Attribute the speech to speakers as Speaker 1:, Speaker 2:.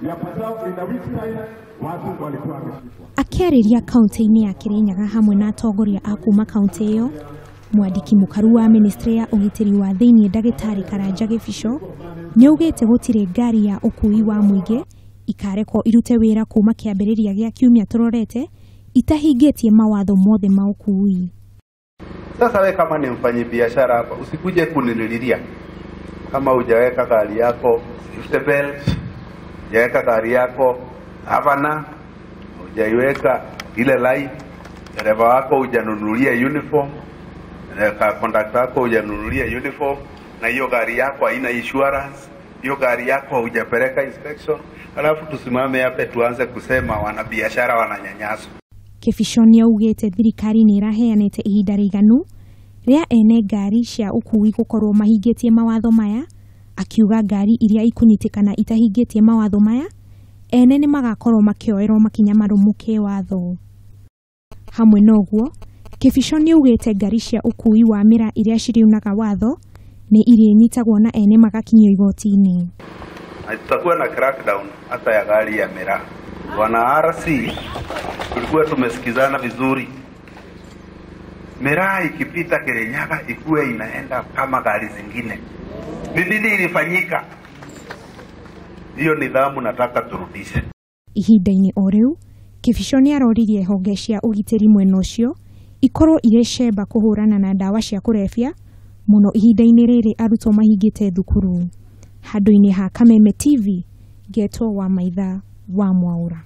Speaker 1: Yapatao in a week's time watu walikuwa wameshikwa.
Speaker 2: Akĩarĩria kaunti-inĩ ya Kirinyaga hamwe na atongoria a kuma kaunti ĩyo, mwandĩki mũkaru wa ministry ya ũgitĩri wa thĩinĩ ndagĩtarĩ Karanja Gĩbico nĩaugĩte gũtirĩ ngari ya ũkui wa mũingĩ ikarekwo irute wĩra kuma kĩambĩrĩria gĩa kiumia tũrorete itahingĩtie mawatho mothe ma ũkui.
Speaker 3: Sasa we kama ni mfanyibiashara hapa, usikuje kunililia kama hujaweka gari yako safety belt, hujaweka gari yako havana, hujaiweka ile light, dereva wako hujanunulia uniform, kondakta wako hujanunulia uniform, na hiyo gari yako haina insurance, hiyo gari yako hujapeleka inspection, alafu tusimame hapa tuanze kusema wanabiashara wananyanyaswa.
Speaker 2: Kibico nĩaugĩte thirikari nĩ ĩraheanĩte ihinda rĩiganu rĩa ene ngari cia ũkui gũkorwo mahingĩtie mawatho maya, akiuga ngari iria ikũnyitĩkana itahingĩtie mawatho maya ene nĩ magakorwo makĩoerwo makinya marũmu kĩwatho. Hamwe na ũguo, Kibico nĩaugĩte ngari cia ũkui wa mĩraa iria ciriunaga watho nĩ irĩnyitagwo na ene magakinyio igoti-inĩ.
Speaker 3: Na tutakuwa na crackdown hata ya gari ya miraa. Bwana RC, tulikuwa tumesikizana vizuri. Miraa ikipita Kirinyaga ikuwe inaenda kama gari zingine. Ni nini ilifanyika? Hiyo nidhamu nataka turudishe.
Speaker 2: Ihinda-inĩ o rĩu, Kibico nĩaroririe honge cia ũgitĩri mwena ũcio ikorwo irĩ cemba kũhũrana na ndawa cia kũrebia mũno ihinda-inĩ rĩrĩ arutwo mahingĩte thukuru. Handũ-inĩ ha Kameme TV, Ngetwo wa Maitha wa Mwaũra.